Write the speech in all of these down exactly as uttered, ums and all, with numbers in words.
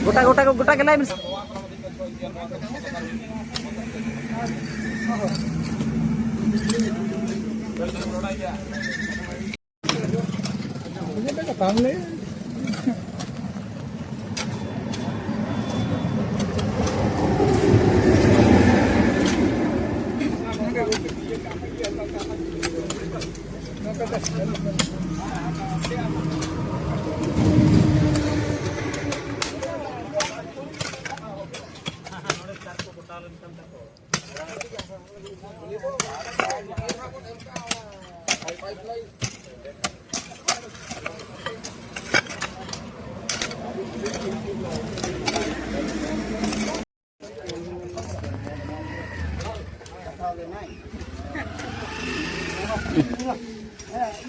ᱜᱚᱴᱟ, ᱜᱚᱴᱟ, ᱜᱚᱴᱟ ᱜᱮ ᱞᱟᱭ ᱢᱮ᱾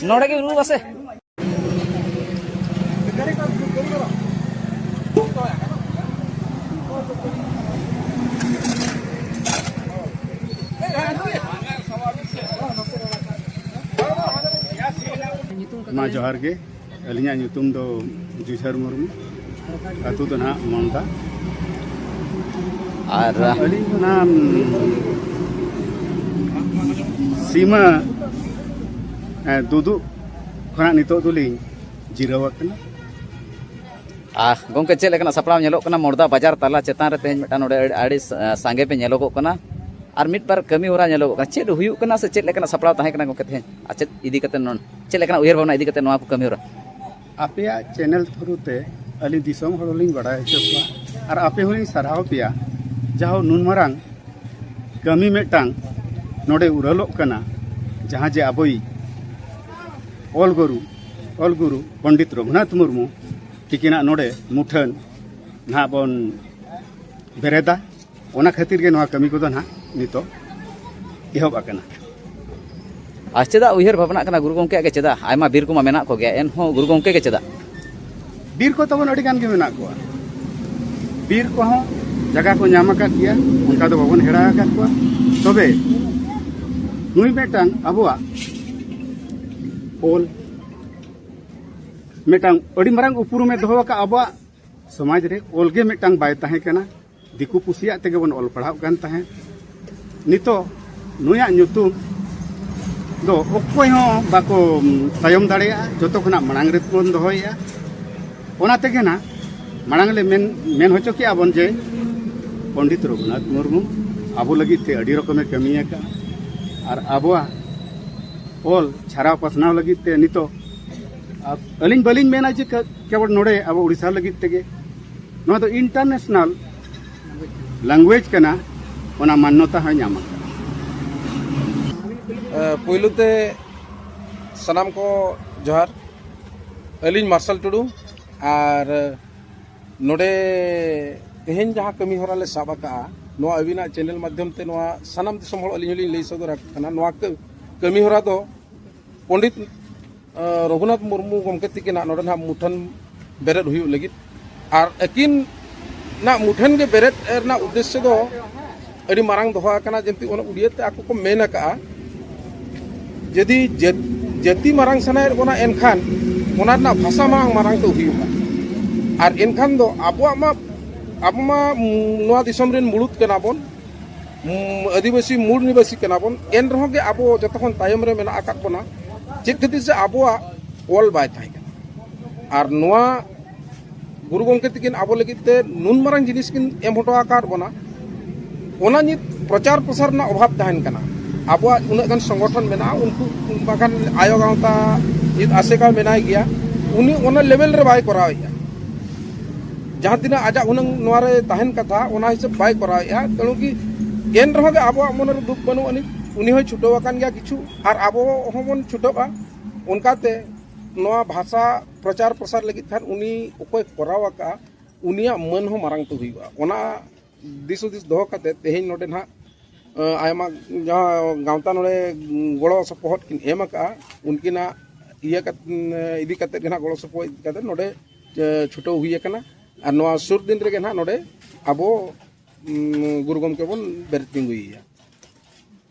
ᱱᱚᱰᱮ ᱜᱮ ᱨᱩᱣᱟᱹ ᱥᱮ᱾ ᱢᱟ ᱡᱚᱦᱟᱨ ᱜᱮ᱾ ᱟᱹᱞᱤᱧᱟᱜ ᱧᱩᱛᱩᱢ ᱫᱚ ᱡᱩᱡᱷᱟᱹᱨ ᱢᱩᱨᱢᱩ, ᱟᱹᱛᱩ ᱫᱚ ᱱᱟᱦᱟᱜ ᱢᱚᱱᱰᱟ᱾ ᱟᱨ ᱟᱹᱞᱤᱧ ᱚᱱᱟ ᱥᱤᱢᱟᱹ ᱫᱩᱫᱩᱜ ᱠᱷᱚᱱᱟᱜ ᱱᱤᱛᱚᱜ ᱫᱚᱞᱤᱧ ᱡᱤᱨᱟᱹᱣ ᱟᱠᱟᱱᱟ᱾ ᱟᱨ ᱜᱚᱢᱠᱮ, ᱪᱮᱫ ᱞᱮᱠᱟᱱᱟᱜ ᱥᱟᱯᱲᱟᱣ ᱧᱮᱞᱚᱜ ᱠᱟᱱᱟ ᱢᱚᱲᱫᱟ ᱵᱟᱡᱟᱨ ᱛᱟᱞᱟ ᱪᱮᱛᱟᱱ ᱨᱮ? ᱛᱮᱦᱮᱧ ᱢᱤᱫᱴᱟᱝ ᱱᱚᱰᱮ ᱟᱹᱰᱤ, ᱟᱹᱰᱤ ᱥᱟᱸᱜᱮ ᱯᱮ ᱧᱮᱞᱚᱜᱚᱜ ᱠᱟᱱᱟ ᱟᱨ ᱢᱤᱫ ᱵᱟᱨ ᱠᱟᱹᱢᱤ ᱦᱚᱨᱟ ᱧᱮᱞᱚᱜᱚᱜ ᱠᱟᱱᱟ᱾ ᱪᱮᱫ ᱦᱩᱭᱩᱜ ᱠᱟᱱᱟ ᱥᱮ ᱪᱮᱫ ᱞᱮᱠᱟᱱᱟᱜ ᱥᱟᱯᱲᱟᱣ ᱛᱟᱦᱮᱸ ᱠᱟᱱᱟ ᱜᱚᱢᱠᱮ ᱛᱮᱦᱮᱧ? ᱟᱨ ᱪᱮᱫ ᱤᱫᱤ ᱠᱟᱛᱮ ᱱᱚ-, ᱪᱮᱫ ᱞᱮᱠᱟᱱᱟᱜ ᱩᱭᱦᱟᱹᱨ ᱵᱷᱟᱵᱽᱱᱟ ᱤᱫᱤ ᱠᱟᱛᱮ ᱱᱚᱣᱟ ᱠᱚ ᱠᱟᱹᱢᱤ ᱦᱚᱨᱟ? ᱟᱯᱮᱭᱟᱜ ᱪᱮᱱᱮᱞ ᱛᱷᱨᱩ ᱛᱮ ᱟᱹᱞᱤᱧ ᱫᱤᱥᱚᱢ ᱦᱚᱲ ᱦᱚᱸᱞᱤᱧ ᱵᱟᱲᱟᱭ ᱦᱚᱪᱚ ᱠᱚᱣᱟ ᱟᱨ ᱟᱯᱮ ᱦᱚᱸᱞᱤᱧ ᱥᱟᱨᱦᱟᱣ ᱯᱮᱭᱟ, ᱡᱟᱦᱳ ᱱᱩᱱ ᱢᱟᱨᱟᱝ ᱠᱟᱹᱢᱤ ᱢᱤᱫᱴᱟᱝ ᱱᱚᱰᱮ ᱩᱨᱟᱹᱞᱚᱜ ᱠᱟᱱᱟ, ᱡᱟᱦᱟᱸ ᱡᱮ ᱟᱵᱚᱭᱤᱡ ᱚᱞ ᱜᱩᱨᱩ, ᱚᱞ ᱜᱩᱨᱩ ᱯᱚᱱᱰᱤᱛ ᱨᱚᱜᱷᱩᱱᱟᱛᱷ ᱢᱩᱨᱢᱩ ᱛᱤᱠᱤᱱᱟᱜ ᱱᱚᱰᱮ ᱢᱩᱴᱷᱟᱹᱱ ᱱᱟᱦᱟᱜ ᱵᱚᱱ ᱵᱮᱨᱮᱫᱟ᱾ ᱚᱱᱟ ᱠᱷᱟᱹᱛᱤᱨ ᱜᱮ ᱱᱚᱣᱟ ᱠᱟᱹᱢᱤ ᱠᱚᱫᱚ ᱱᱟᱦᱟᱜ ᱱᱤᱛᱚᱜ ᱮᱦᱚᱵ ᱟᱠᱟᱱᱟ᱾ ᱟᱨ ᱪᱮᱫᱟᱜ ᱩᱭᱦᱟᱹᱨ ᱵᱷᱟᱵᱽᱱᱟᱜ ᱠᱟᱱᱟ ᱜᱩᱨᱩ ᱜᱚᱢᱠᱮᱭᱟᱜ ᱜᱮ? ᱪᱮᱫᱟᱜ? ᱟᱭᱢᱟ ᱵᱤᱨ ᱠᱚᱢᱟ ᱢᱮᱱᱟᱜ ᱠᱚᱜᱮᱭᱟ, ᱮᱱᱦᱚᱸ ᱜᱩᱨᱩ ᱜᱚᱢᱠᱮ ᱜᱮ ᱪᱮᱫᱟᱜ? ᱵᱤᱨ ᱠᱚ ᱛᱟᱵᱚᱱ ᱟᱹᱰᱤ ᱜᱟᱱ ᱜᱮ ᱢᱮᱱᱟᱜ ᱠᱚᱣᱟ᱾ ᱵᱤᱨ ᱠᱚᱦᱚᱸ ᱡᱟᱭᱜᱟ ᱠᱚ ᱧᱟᱢ ᱟᱠᱟᱫ ᱜᱮᱭᱟ, ᱚᱱᱠᱟ ᱫᱚ ᱵᱟᱵᱚᱱ ᱦᱮᱲᱟ ᱟᱠᱟᱫ ᱠᱚᱣᱟ᱾ ᱛᱚᱵᱮ ᱱᱩᱭ ᱢᱤᱫᱴᱟᱝ ᱟᱵᱚᱣᱟᱜ ᱚᱞ, ᱢᱤᱫᱴᱟᱝ ᱟᱹᱰᱤ ᱢᱟᱨᱟᱝ ᱩᱯᱨᱩᱢᱮ ᱫᱚᱦᱚ ᱟᱠᱟᱫ ᱟᱵᱚᱣᱟᱜ ᱥᱚᱢᱟᱡᱽ ᱨᱮ᱾ ᱚᱞ ᱜᱮ ᱢᱤᱫᱴᱟᱝ ᱵᱟᱭ ᱛᱟᱦᱮᱸ ᱠᱟᱱᱟ, ᱫᱤᱠᱩ ᱯᱩᱥᱤᱭᱟᱜ ᱛᱮᱜᱮ ᱵᱚᱱ ᱚᱞ ᱯᱟᱲᱦᱟᱣ ᱠᱟᱱ ᱛᱟᱦᱮᱸᱫ᱾ ᱱᱤᱛᱚᱜ ᱱᱩᱭᱟᱜ ᱧᱩᱛᱩᱢ ᱫᱚ ᱚᱠᱚᱭ ᱦᱚᱸ ᱵᱟᱠᱚ ᱛᱟᱭᱚᱢ ᱫᱟᱲᱮᱭᱟᱜᱼᱟ, ᱡᱚᱛᱚ ᱠᱷᱚᱱᱟᱜ ᱢᱟᱲᱟᱝ ᱨᱮᱵᱚᱱ ᱫᱚᱦᱚᱭᱮᱜᱼᱟ᱾ ᱚᱱᱟ ᱛᱮᱜᱮ ᱱᱟᱜ ᱢᱟᱲᱟᱝ ᱞᱮ ᱢᱮᱱ, ᱢᱮᱱ ᱦᱚᱪᱚ ᱠᱮᱜᱼᱟ ᱵᱚᱱ ᱡᱮ ᱯᱚᱱᱰᱤᱛ ᱨᱚᱜᱷᱩᱱᱟᱛᱷ ᱢᱩᱨᱢᱩ ᱟᱵᱚ ᱞᱟᱹᱜᱤᱫ ᱛᱮ ᱟᱹᱰᱤ ᱨᱚᱠᱚᱢᱮ ᱠᱟᱹᱢᱤ ᱟᱠᱟᱫᱼᱟ ᱟᱨ ᱟᱵᱚᱣᱟᱜ ᱚᱞ ᱪᱷᱟᱨᱟᱣ ᱯᱟᱥᱱᱟᱣ ᱞᱟᱹᱜᱤᱫ ᱛᱮ ᱱᱤᱛᱚᱜ ᱟᱹᱞᱤᱧ ᱵᱟᱹᱞᱤᱧ ᱢᱮᱱᱟ ᱡᱮ ᱠᱮ-, ᱠᱮᱵᱚᱞ ᱱᱚᱰᱮ ᱟᱵᱚ ᱩᱲᱤᱥᱥᱟ ᱞᱟᱹᱜᱤᱫ ᱛᱮᱜᱮ, ᱱᱚᱣᱟ ᱫᱚ ᱤᱱᱴᱟᱨᱱᱮᱥᱱᱟᱞ ᱞᱮᱝᱜᱩᱭᱮᱡᱽ ᱠᱟᱱᱟ, ᱚᱱᱟ ᱢᱟᱱᱱᱚᱛᱟ ᱦᱚᱸᱭ ᱧᱟᱢ ᱟᱠᱟᱫᱟ᱾ ᱮ, ᱯᱳᱭᱞᱳ ᱛᱮ ᱥᱟᱱᱟᱢ ᱠᱚ ᱡᱚᱦᱟᱨ᱾ ᱟᱹᱞᱤᱧ ᱢᱟᱨᱥᱟᱞ ᱴᱩᱰᱩ, ᱟᱨ ᱱᱚᱰᱮ ᱛᱮᱦᱮᱧ ᱡᱟᱦᱟᱸ ᱠᱟᱹᱢᱤ ᱦᱚᱨᱟ ᱞᱮ ᱥᱟᱵ ᱟᱠᱟᱫᱼᱟ, ᱱᱚᱣᱟ ᱟᱹᱵᱤᱱᱟᱜ ᱪᱮᱱᱮᱞ ᱢᱟᱫᱽᱫᱷᱚᱢ ᱛᱮ ᱱᱚᱣᱟ ᱥᱟᱱᱟᱢ ᱫᱤᱥᱚᱢ ᱦᱚᱲ ᱟᱹᱞᱤᱧ ᱦᱚᱸᱞᱤᱧ ᱞᱟᱹᱭ ᱥᱚᱫᱚᱨ ᱟᱠᱚ ᱠᱟᱱᱟ᱾ ᱱᱚᱣᱟ ᱠᱟᱹ-, ᱠᱟᱹᱢᱤ ᱦᱚᱨᱟ ᱫᱚ ᱯᱚᱱᱰᱤᱛ, ᱮ, ᱨᱚᱜᱷᱩᱱᱟᱛᱷ ᱢᱩᱨᱢᱩ ᱜᱚᱢᱠᱮ ᱛᱤᱠᱤᱱᱟᱜ ᱱᱚᱰᱮ ᱱᱟᱦᱟᱜ ᱢᱩᱴᱷᱟᱹᱱ ᱵᱮᱨᱮᱫ ᱦᱩᱭᱩᱜ ᱞᱟᱹᱜᱤᱫ᱾ ᱟᱨ ᱟᱹᱠᱤᱱᱟᱜ ᱢᱩᱴᱷᱟᱹᱱ ᱜᱮ ᱵᱮᱨᱮᱫ ᱨᱮᱱᱟᱜ ᱩᱫᱽᱫᱮᱥᱥᱚ ᱫᱚ ᱟᱹᱰᱤ ᱢᱟᱨᱟᱝ ᱫᱚᱦᱚ ᱟᱠᱟᱱᱟ, ᱡᱮᱢᱛᱤ ᱚᱱᱟ ᱩᱰᱤᱭᱟᱹ ᱛᱮ ᱟᱠᱚ ᱠᱚ ᱢᱮᱱ ᱟᱠᱟᱜᱼᱟ ᱡᱩᱫᱤ ᱡᱟᱹᱛ-, ᱡᱟᱹᱛᱤ ᱢᱟᱨᱟᱝ ᱥᱟᱱᱟᱭᱮᱫ ᱵᱚᱱᱟ, ᱮᱱᱠᱷᱟᱱ ᱚᱱᱟ ᱨᱮᱱᱟᱜ ᱵᱷᱟᱥᱟ ᱢᱟᱨᱟᱝ, ᱢᱟᱨᱟᱝ ᱛᱮ ᱦᱩᱭᱩᱜᱼᱟ᱾ ᱟᱨ ᱮᱱᱠᱷᱟᱱ ᱫᱚ ᱟᱵᱚᱣᱟᱜ ᱢᱟ ᱟᱵᱚ ᱢᱟ, ᱩᱸ, ᱱᱚᱣᱟ ᱫᱤᱥᱚᱢ ᱨᱮᱱ ᱢᱩᱲᱩᱫ ᱠᱟᱱᱟ ᱵᱚᱱ, ᱩᱸ, ᱟᱹᱫᱤᱵᱟᱹᱥᱤ ᱢᱩᱞ ᱱᱤᱵᱟᱹᱥᱤ ᱠᱟᱱᱟ ᱵᱚᱱ, ᱮᱱ ᱨᱮᱦᱚᱸ ᱜᱮ ᱟᱵᱚ ᱡᱚᱛᱚ ᱠᱷᱚᱱ ᱛᱟᱭᱚᱢ ᱨᱮ ᱢᱮᱱᱟᱜ ᱟᱠᱟᱫ ᱵᱚᱱᱟ᱾ ᱪᱮᱫ ᱠᱷᱟᱹᱛᱤᱨ ᱥᱮ ᱟᱵᱚᱣᱟᱜ ᱚᱞ ᱵᱟᱭ ᱛᱟᱦᱮᱸ ᱠᱟᱱᱟ᱾ ᱟᱨ ᱱᱚᱣᱟ ᱜᱩᱨᱩ ᱜᱚᱢᱠᱮ ᱛᱟᱹᱠᱤᱱ ᱟᱵᱚ ᱞᱟᱹᱜᱤᱫ ᱛᱮ ᱱᱩᱱ ᱢᱟᱨᱟᱝ ᱡᱤᱱᱤᱥ ᱠᱤᱱ ᱮᱢ ᱦᱚᱴᱚ ᱟᱠᱟᱫ ᱵᱚᱱᱟ, ᱚᱱᱟ ᱱᱤᱛ ᱯᱨᱚᱪᱟᱨ ᱯᱨᱚᱥᱟᱨ ᱨᱮᱱᱟᱜ ᱚᱵᱷᱟᱵᱽ ᱛᱟᱦᱮᱱ ᱠᱟᱱᱟ᱾ ᱟᱵᱚᱣᱟᱜ ᱩᱱᱟᱹᱜ ᱜᱟᱱ ᱥᱚᱝᱜᱚᱴᱷᱚᱱ ᱢᱮᱱᱟᱜᱼᱟ, ᱩᱱᱠᱩ ᱵᱟᱝᱠᱷᱟᱱ ᱟᱭᱳ ᱜᱟᱶᱛᱟ, ᱱᱤᱛ ᱟᱥᱮᱠᱟ ᱢᱮᱱᱟᱭ ᱜᱮᱭᱟ, ᱩᱱᱤ ᱚᱱᱟ ᱞᱮᱵᱮᱞ ᱨᱮ ᱵᱟᱭ ᱠᱚᱨᱟᱣᱮᱫᱼᱟ᱾ ᱡᱟᱦᱟᱸ ᱛᱤᱱᱟᱹᱜ ᱟᱡᱟᱜ ᱦᱩᱱᱟᱹᱝ ᱱᱚᱣᱟ ᱨᱮ ᱛᱟᱦᱮᱱ ᱠᱟᱛᱷᱟ, ᱚᱱᱟ ᱦᱤᱥᱟᱹᱵ ᱵᱟᱭ ᱠᱚᱨᱟᱣᱮᱫᱼᱟ᱾ ᱛᱮᱬᱩ ᱠᱤ ᱮᱱ ᱨᱮᱦᱚᱸ ᱜᱮ ᱟᱵᱚᱣᱟᱜ ᱢᱚᱱᱮ ᱨᱮ ᱫᱩᱠ ᱵᱟᱹᱱᱩᱜ ᱟᱹᱱᱤᱡ, ᱩᱱᱤ ᱦᱚᱸᱭ ᱪᱷᱩᱴᱟᱹᱣ ᱟᱠᱟᱱ ᱜᱮᱭᱟ ᱠᱤᱪᱷᱩ, ᱟᱨ ᱟᱵᱚ ᱦᱚᱸᱵᱚᱱ ᱪᱷᱩᱴᱟᱹᱜᱼᱟ᱾ ᱚᱱᱠᱟᱛᱮ ᱱᱚᱣᱟ ᱵᱷᱟᱥᱟ ᱯᱨᱚᱪᱟᱨ ᱯᱨᱚᱥᱟᱨ ᱞᱟᱹᱜᱤᱫ ᱠᱷᱟᱱ ᱩᱱᱤ ᱚᱠᱚᱭ ᱠᱚᱨᱟᱣ ᱟᱠᱟᱫᱼᱟ, ᱩᱱᱤᱭᱟᱜ ᱢᱟᱹᱱ ᱦᱚᱸ ᱢᱟᱨᱟᱝ ᱛᱮ ᱦᱩᱭᱩᱜᱼᱟ᱾ ᱚᱱᱟ ᱫᱤᱥ ᱦᱩᱫᱤᱥ ᱫᱚᱦᱚ ᱠᱟᱛᱮ ᱛᱮᱦᱮᱧ ᱱᱚᱰᱮ ᱱᱟᱦᱟᱜ, ᱟᱭᱢᱟ ᱡᱟᱦᱟᱸ ᱜᱟᱶᱛᱟ ᱱᱚᱰᱮ ᱜᱚᱲᱚ ᱥᱚᱯᱚᱦᱚᱫ ᱠᱤᱱ ᱮᱢ ᱟᱠᱟᱫᱼᱟ, ᱩᱱᱠᱤᱱᱟᱜ ᱤᱭᱟᱹ ᱠᱟᱛ-, ᱤᱫᱤ ᱠᱟᱛᱮ ᱜᱮ ᱱᱟᱦᱟᱜ, ᱜᱚᱲᱚ ᱥᱚᱯᱚᱦᱚᱫ ᱤᱫᱤ ᱠᱟᱛᱮ ᱱᱚᱰᱮ, ᱮ, ᱪᱷᱩᱴᱟᱹᱣ ᱦᱩᱭ ᱟᱠᱟᱱᱟ᱾ ᱟᱨ ᱱᱚᱣᱟ ᱥᱩᱨ ᱫᱤᱱ ᱨᱮᱜᱮ ᱱᱟᱦᱟᱜ ᱱᱚᱰᱮ ᱟᱵᱚ, ᱩᱸ, ᱜᱩᱨᱩ ᱜᱚᱢᱠᱮ ᱵᱚᱱ ᱵᱮᱨᱮᱫ ᱛᱤᱸᱜᱩᱭᱮᱭᱟ᱾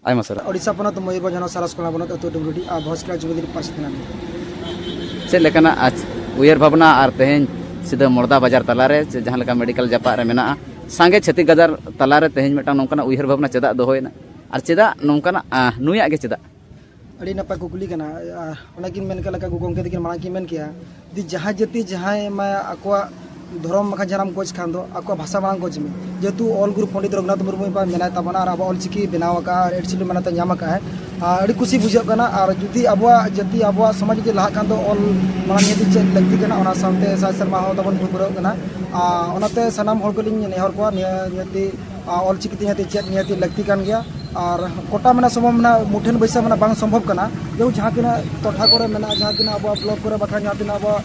ᱟᱭᱢᱟ ᱥᱟᱨᱦᱟᱣ᱾ ᱳᱰᱤᱥᱟ ᱯᱚᱱᱚᱛ ᱢᱚᱭᱩᱨᱵᱷᱚᱸᱡᱽ ᱦᱚᱱᱚᱛ ᱥᱟᱨᱟᱥᱠᱳᱞᱟ ᱵᱞᱚᱠ ᱟᱹᱛᱩ ᱰᱩᱝᱜᱽᱨᱤᱰᱤ ᱟᱨ ᱵᱷᱚᱡᱽ ᱠᱞᱟᱵᱽ ᱡᱩᱢᱤᱫᱤᱱ ᱯᱟᱥᱮ ᱛᱟᱦᱮᱱᱟ᱾ ᱪᱮᱫ ᱞᱮᱠᱟᱱᱟᱜ ᱟᱡ ᱩᱭᱦᱟᱹᱨ ᱵᱷᱟᱵᱽᱱᱟ ᱟᱨ ᱛᱮᱦᱮᱧ ᱥᱤᱫᱷᱟᱹ ᱢᱚᱲᱫᱟ ᱵᱟᱡᱟᱨ ᱛᱟᱞᱟᱨᱮ ᱥᱮ ᱡᱟᱦᱟᱸ ᱞᱮᱠᱟ ᱢᱮᱰᱤᱠᱮᱞ ᱡᱟᱯᱟᱜ ᱨᱮ ᱢᱮᱱᱟᱜᱼᱟ, ᱥᱟᱸᱜᱮ ᱪᱷᱟᱹᱛᱤᱠ ᱜᱟᱫᱟᱨ ᱛᱟᱞᱟᱨᱮ ᱛᱮᱦᱮᱧ ᱢᱤᱫᱴᱟᱝ ᱱᱚᱝᱠᱟᱱᱟᱜ ᱩᱭᱦᱟᱹᱨ ᱵᱷᱟᱵᱽᱱᱟ ᱪᱮᱫᱟᱜ ᱫᱚᱦᱚᱭᱮᱱᱟ ᱟᱨ ᱪᱮᱫᱟᱜ ᱱᱚᱝᱠᱟᱱᱟᱜ, ᱟᱸ, ᱱᱩᱭᱟᱜ ᱜᱮ ᱪᱮᱫᱟᱜ? ᱟᱹᱰᱤ ᱱᱟᱯᱟᱭ ᱠᱩᱠᱞᱤ ᱠᱟᱱᱟ᱾ ᱟᱨ ᱚᱱᱟᱠᱤᱱ ᱢᱮᱱ ᱠᱮᱫ ᱞᱮᱠᱟ, ᱜᱚᱢᱠᱮ ᱛᱟᱹᱠᱤᱱ ᱢᱟᱲᱟᱝ ᱠᱤᱱ ᱢᱮᱱ ᱠᱮᱜᱼᱟ, ᱡᱩᱫᱤ ᱡᱟᱦᱟᱸ ᱡᱟᱹᱛᱤ ᱡᱟᱦᱟᱸᱭ ᱢᱟ ᱟᱠᱚᱣᱟᱜ ᱫᱷᱚᱨᱚᱢ ᱵᱟᱠᱷᱟᱱ ᱡᱟᱱᱟᱢ ᱜᱚᱡ ᱠᱷᱟᱱ ᱫᱚ ᱟᱠᱚᱣᱟᱜ ᱵᱷᱟᱥᱟ ᱢᱟᱲᱟᱝ ᱜᱚᱡ ᱢᱮ᱾ ᱡᱮᱦᱮᱛᱩ ᱚᱞ ᱜᱩᱨᱩ ᱯᱚᱱᱰᱤᱛ ᱨᱚᱜᱷᱩᱱᱟᱛᱷ ᱢᱩᱨᱢᱩ ᱢᱮᱱᱟᱭ ᱛᱟᱵᱚᱱᱟ ᱟᱨ ᱟᱵᱚᱣᱟᱜ ᱚᱞ ᱪᱤᱠᱤ ᱵᱮᱱᱟᱣ ᱟᱠᱟᱫᱼᱟ ᱟᱨ ᱮᱰ ᱥᱤᱰᱩᱞ ᱢᱟᱱᱚᱛ ᱮ ᱧᱟᱢ ᱟᱠᱟᱫᱼᱟ᱾ ᱟᱨ ᱟᱹᱰᱤ ᱠᱩᱥᱤ ᱵᱩᱡᱷᱟᱹᱜ ᱠᱟᱱᱟ᱾ ᱟᱨ ᱡᱩᱫᱤ ᱟᱵᱚᱣᱟᱜ ᱡᱟᱹᱛᱤ, ᱟᱵᱚᱣᱟᱜ ᱥᱚᱢᱟᱡᱽ ᱡᱩᱫᱤ ᱞᱟᱦᱟᱜ ᱠᱷᱟᱱ ᱫᱚ ᱚᱞ ᱢᱟᱲᱟᱝ ᱱᱤᱦᱟᱹᱛ ᱪᱮᱫ ᱞᱟᱹᱠᱛᱤ ᱠᱟᱱᱟ᱾ ᱚᱱᱟ ᱥᱟᱶᱛᱮ ᱥᱟᱭ ᱥᱮᱨᱢᱟ ᱦᱚᱸ ᱛᱟᱵᱚᱱ ᱯᱩᱨᱟᱹᱣ ᱠᱟᱱᱟ᱾ ᱟᱨ ᱚᱱᱟᱛᱮ ᱥᱟᱱᱟᱢ ᱦᱚᱲ ᱠᱚᱞᱤᱧ ᱱᱮᱦᱚᱨ ᱠᱚᱣᱟ, ᱱᱤᱭᱟᱹ ᱱᱤᱦᱟᱹᱛᱤ, ᱟᱨ ᱚᱞ ᱪᱤᱠᱤ ᱛᱮ ᱱᱤᱦᱟᱹᱛᱤ ᱪᱮᱫ ᱱᱤᱦᱟᱹᱛᱤ ᱞᱟᱹᱠᱛᱤ ᱠᱟᱱ ᱜᱮᱭᱟ᱾ ᱟᱨ ᱠᱚᱴᱟ ᱢᱮᱱᱟᱜ, ᱥᱚᱢᱚᱭ ᱢᱮᱱᱟᱜ, ᱢᱩᱴᱷᱟᱹᱱ ᱵᱟᱹᱭᱥᱟᱹᱣ ᱢᱮᱱᱟᱜ ᱵᱟᱝ ᱥᱚᱢᱵᱷᱚᱵ ᱠᱟᱱᱟ᱾ ᱡᱮᱦᱮᱛᱩ ᱡᱟᱦᱟᱸ ᱛᱤᱱᱟᱹᱜ ᱴᱚᱴᱷᱟ ᱠᱚᱨᱮ ᱢᱮᱱᱟᱜᱼᱟ, ᱡᱟᱦᱟᱸ ᱛᱤᱱᱟᱹᱜ ᱟᱵᱚᱣᱟᱜ ᱵᱞᱚᱠ ᱠᱚᱨᱮ, ᱵᱟᱠᱷᱟᱱ ᱡᱟᱦᱟᱸ ᱛᱤᱱᱟᱹᱜ ᱟᱵᱚᱣᱟᱜ,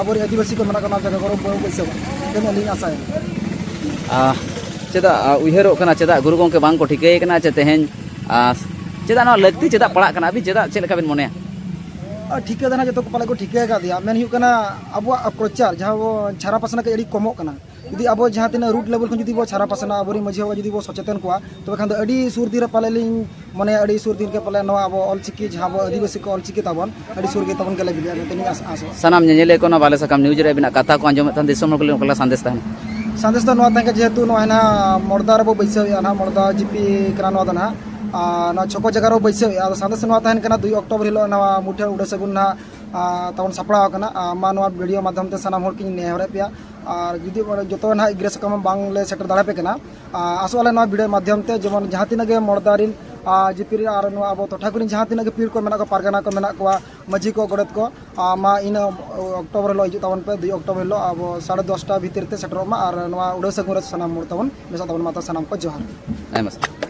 ᱟᱵᱚᱨᱮᱱ ᱟᱹᱫᱤᱵᱟᱹᱥᱤ ᱠᱚ ᱢᱮᱱᱟᱜ ᱠᱚᱣᱟ, ᱚᱱᱟ ᱡᱟᱭᱜᱟ ᱠᱚᱨᱮ ᱵᱚᱱ ᱵᱟᱹᱭᱥᱟᱹᱣᱟ, ᱛᱮᱱ ᱟᱹᱞᱤᱧ ᱟᱥᱟᱭᱟ᱾ ᱟᱦ, ᱪᱮᱫᱟᱜ, ᱟ, ᱩᱭᱦᱟᱹᱨᱚᱜ ᱠᱟᱱᱟ, ᱪᱮᱫᱟᱜ ᱜᱩᱨᱩ ᱜᱚᱢᱠᱮ ᱵᱟᱝ ᱠᱚ ᱴᱷᱤᱠᱟᱹᱭᱮ ᱠᱟᱱᱟ ᱪᱮ ᱛᱮᱦᱮᱧ, ᱟ, ᱪᱮᱫᱟᱜ ᱱᱚᱣᱟ ᱞᱟᱹᱠᱛᱤ ᱪᱮᱫᱟᱜ ᱯᱟᱲᱟᱜ ᱠᱟᱱᱟ? ᱟᱹᱵᱤᱱ ᱪᱮᱫᱟᱜ, ᱪᱮᱫ ᱞᱮᱠᱟ ᱵᱤᱱ ᱢᱚᱱᱮᱭᱟ? ᱟᱨ ᱴᱷᱤᱠᱟᱹ ᱫᱚ ᱱᱟᱦᱟᱜ ᱡᱚᱛᱚ ᱠᱚ ᱯᱟᱞᱮ ᱠᱚ ᱴᱷᱤᱠᱟᱹ ᱟᱠᱟᱫᱮᱭᱟ᱾ ᱢᱮᱱ ᱦᱩᱭᱩᱜ ᱠᱟᱱᱟ, ᱟᱵᱚᱣᱟᱜ ᱯᱨᱚᱪᱟᱨ ᱡᱟᱦᱟᱸ ᱵᱚ ᱪᱷᱟᱨᱟ ᱯᱟᱥᱱᱟ ᱠᱚ ᱟᱹᱰᱤ ᱠᱚᱢᱚᱜ ᱠᱟᱱᱟ᱾ ᱡᱩᱫᱤ ᱟᱵᱚ ᱡᱟᱦᱟᱸ ᱛᱤᱱᱟᱹᱜ ᱨᱩᱴ ᱞᱮᱵᱮᱞ ᱠᱷᱚᱱ ᱡᱩᱫᱤ ᱵᱚ ᱪᱷᱟᱨᱟ ᱯᱟᱥᱱᱟ, ᱟᱵᱚᱨᱮᱱ ᱢᱟᱹᱡᱷᱤ ᱵᱟᱵᱟ ᱡᱩᱫᱤ ᱵᱚ ᱥᱚᱪᱮᱛᱚᱱ ᱠᱚᱣᱟ, ᱛᱚᱵᱮ ᱠᱷᱟᱱ ᱫᱚ ᱟᱹᱰᱤ ᱥᱩᱨ ᱫᱤᱱ ᱨᱮ ᱯᱟᱞᱮ ᱞᱤᱧ ᱢᱚᱱᱮᱭᱟ, ᱟᱹᱰᱤ ᱥᱩᱨ ᱫᱤᱱ ᱨᱮ ᱯᱟᱞᱮ ᱱᱚᱣᱟ ᱟᱵᱚ ᱚᱞ ᱪᱤᱠᱤ, ᱡᱟᱦᱟᱸ ᱟᱵᱚ ᱟᱹᱫᱤᱵᱟᱹᱥᱤ ᱠᱚ ᱚᱞ ᱪᱤᱠᱤ ᱛᱟᱵᱚᱱ, ᱟᱹᱰᱤ ᱥᱩᱨ ᱜᱮ ᱛᱟᱵᱚᱱ ᱜᱮᱞᱮ ᱵᱤᱞᱤᱜᱼᱟ ᱢᱮᱱᱛᱮ ᱞᱤᱧ ᱟᱥ-, ᱟᱥᱚᱜᱼᱟ᱾ ᱥᱟᱱᱟᱢ ᱧᱮᱧᱮᱞᱤᱭᱟᱹ ᱠᱚ ᱱᱚᱣᱟ ᱵᱟᱞᱮ ᱥᱟᱠᱟᱢ ᱱᱤᱭᱩᱡᱽ ᱨᱮ ᱟᱹᱵᱤᱱᱟᱜ ᱠᱟᱛᱷᱟ ᱠᱚ ᱟᱸᱡᱚᱢᱮᱫ ᱛᱟᱦᱮᱱ, ᱫᱤᱥᱚᱢ ᱦᱚᱲ ᱠᱚ ᱞᱟᱹᱜᱤᱫ ᱚᱠᱟ ᱞᱮᱠᱟ ᱥᱟᱸᱫᱮᱥ ᱛᱟᱦᱮᱱᱟ? ᱥᱟᱸᱫᱮᱥ ᱫᱚ ᱱᱚᱣᱟ ᱛᱟᱦᱮᱸ ᱠᱟᱱᱟ, ᱡᱮᱦᱮᱛᱩ ᱱᱚᱜᱼᱚᱭ ᱱᱟᱦᱟᱜ ᱢᱚᱲᱫᱟ ᱨᱮᱵᱚ ᱵᱟᱹᱭᱥᱟᱹᱣᱮᱫᱼᱟ, ᱱᱟᱦᱟᱜ ᱢᱚᱲᱫᱟ ᱡᱤᱯᱤ ᱠᱟᱱᱟ ᱱᱚᱣᱟ ᱫᱚ ᱱᱟᱦᱟᱜ, ᱟᱨ ᱱᱚᱣᱟ ᱪᱷᱚᱠᱚ ᱡᱟᱭᱜᱟ ᱨᱮᱵᱚ ᱵᱟᱹᱭᱥᱟᱹᱣᱮᱫᱼᱟ᱾ ᱟᱫᱚ ᱥᱟᱸᱫᱮᱥ ᱱᱚᱣᱟ ᱛᱟᱦᱮᱱ ᱠᱟᱱᱟ, ᱫᱩᱭ ᱚᱠᱴᱳᱵᱚᱨ ᱦᱤᱞᱳᱜ ᱱᱟᱣᱟ ᱢᱩᱴᱷᱟᱹᱱ ᱩᱰᱟᱹ ᱥᱟᱹᱜᱩᱱ ᱱᱟᱦᱟᱜ, ᱟᱨ ᱛᱟᱵᱚᱱ ᱥᱟᱯᱲᱟᱣ ᱟᱠᱟᱱᱟ᱾ ᱟᱨ ᱢᱟ ᱱᱚᱣᱟ ᱵᱷᱤᱰᱤᱭᱳ ᱢᱟᱫᱽᱫᱷᱚᱢ ᱛᱮ ᱥᱟᱱᱟᱢ ᱦᱚᱲ ᱠᱤᱧ ᱱᱮᱦᱚᱨᱮᱫ ᱯᱮᱭᱟ, ᱟᱨ ᱡᱩᱫᱤ ᱡᱚᱛᱚ ᱱᱟᱦᱟᱜ ᱜᱤᱨᱟᱹ ᱥᱟᱠᱟᱢ ᱵᱟᱝᱞᱮ ᱥᱮᱴᱮᱨ ᱫᱟᱲᱮᱭᱟᱯᱮ ᱠᱟᱱᱟ, ᱟᱨ ᱟᱥᱚᱜ ᱟᱞᱮ ᱱᱚᱣᱟ ᱵᱷᱤᱰᱤᱭᱳ ᱢᱟᱫᱽᱫᱷᱚᱢ ᱛᱮ ᱡᱮᱢᱚᱱ ᱡᱟᱦᱟᱸ ᱛᱤᱱᱟᱹᱜ ᱜᱮ ᱢᱚᱲᱫᱟ ᱨᱤᱱ, ᱟᱨ ᱡᱤᱯᱤ ᱨᱤᱱ ᱟᱨ ᱱᱚᱣᱟ ᱟᱵᱚ ᱴᱚᱴᱷᱟ ᱠᱚᱨᱮᱱ ᱡᱟᱦᱟᱸ ᱛᱤᱱᱟᱹᱜ ᱜᱮ ᱯᱤᱲ ᱠᱚ ᱢᱮᱱᱟᱜ ᱠᱚᱣᱟ, ᱯᱟᱨᱜᱟᱱᱟ ᱠᱚ ᱢᱮᱱᱟᱜ ᱠᱚᱣᱟ, ᱢᱟᱹᱡᱷᱤ ᱠᱚ, ᱜᱚᱰᱮᱛ ᱠᱚ, ᱟᱨ ᱢᱟ ᱤᱱᱟᱹ ᱚᱠᱴᱳᱵᱚᱨ ᱦᱤᱞᱳᱜ ᱦᱤᱡᱩᱜ ᱛᱟᱵᱚᱱ ᱯᱮ, ᱫᱩᱭ ᱚᱠᱴᱳᱵᱚᱨ ᱦᱤᱞᱳᱜ ᱟᱵᱚ ᱥᱟᱲᱮ ᱫᱚᱥᱴᱟ ᱵᱷᱤᱛᱤᱨ ᱛᱮ ᱥᱮᱴᱮᱨᱚᱜ ᱢᱟ ᱟᱨ ᱱᱚᱣᱟ ᱩᱰᱟᱹᱣ ᱥᱟᱹᱜᱩᱱ ᱨᱮ ᱥᱟᱱᱟᱢ ᱦᱚᱲ ᱛᱟᱵᱚᱱ ᱢᱮᱥᱟᱜ ᱛᱟᱵᱚᱱ ᱢᱟ᱾ ᱛᱚ ᱥᱟᱱᱟᱢ ᱠᱚ ᱡᱚᱦᱟᱨ᱾ ᱟᱭᱢᱟ ᱥᱟᱨᱦᱟᱣ᱾